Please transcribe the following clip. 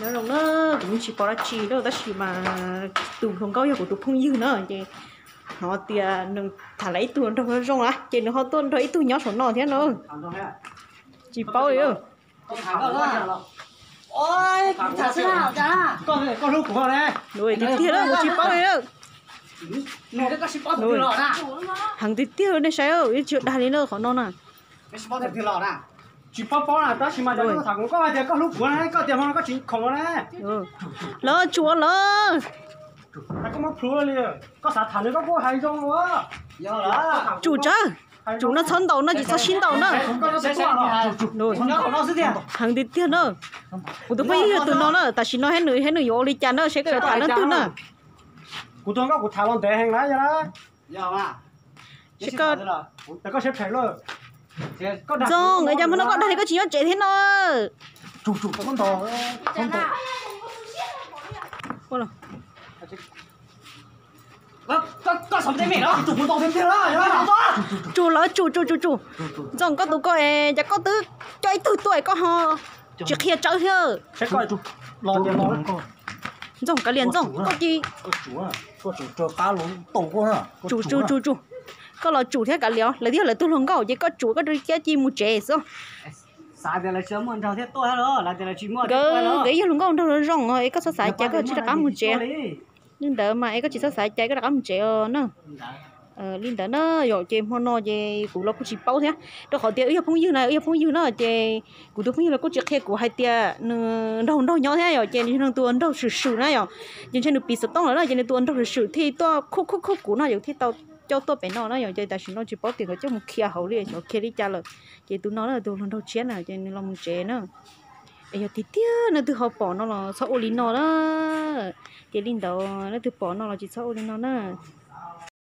Nyob zoo na, kuv yeej tsis paub dab tsi na, tab sis mas tus hluas nkauj yog kuv tus phooj ywg na, ces hnov tias nws tham lawv ib tug nraug zoo zoo na, ces nws ho tuaj nrog ib tug nyob saum no thiab na. Tsis paub li. Tiag tiag na, kuv tsis paub li na. Heev tiag tiag nej saib, ib tsis dag li na qhov no na. Tsis paub paub na, tab sis mas cov koj tham kuv, koj hais tias koj hlub kuv na, koj tias hmo no koj tsis khoom na. Lawv tsum lawv. Koj muab plhuav li, koj xav tham nws koj kuj hais zoo ua. Tsum tsawv, tsum no txhob ntaus no, tsis txhob sib ntaus na. Heev tiag tiag na. Kuv tus phooj ywg yog tus no na, tam sim no thiab nws thiab nws yuav ua li cas na, seb koj yuav tham leej twg na. Kuv tus nkauj kuv tham los ntev heev na yog na. Koj siab phem lawm. Ntxoog, yog hmo no koj dag li koj tsis nyob tsev thiab no. Tsum lawv, tsum tsum tsum tsum. Ntxoog, koj tus koj es cas koj twb coj ib tug tuaj es koj ho tsis qhia tsawv thiab. Ntxoog, kav liam Ntxoog, koj cia tsum tsum tsum tsum. Koj los tsum thiab kav liam, lawv twb yog lawv tus hluas nkauj ces koj tsum koj rau kiab ci mus tsev xwb. Nkawd, nkawd yog hluas nkauj nraug zoo zoo es koj txhob xav cas, koj tsis rov qab mus tsev. Li ntawd mas es koj tsis txhob xav cas, koj rov qab mus tsev os na. Li ntawd na yom, ces hmo no ces kuv los kuj tsis paub thiab, rau qhov tias wb yog phooj ywg na, wb yog phooj ywg na ces kuv tus phooj ywg los kuj tsis qhia kuv hais tias nws nraug nraug nyob thiab yom, ces nws yog nws tus nraug swm swm na yom. Ces ntshe nws piv xov tooj lawm na, ces nws tus nraug swm swm thiaj tuaj khuj khuj khuj kuv no, yus thiaj tau coj tuaj pem no na yom. Ces tam sim no tsis paub tias nkawd coj mus khiav hauv li, xyov khiav li cas lawm. Ces tus no na tus hluas nraug tshiab na ces nws los mus tsev na. Es yog tiag tiag nej twg ho pom no los txhob ua li no na. Ces li ntawd nej twg pom no los tsis txhob ua li no na.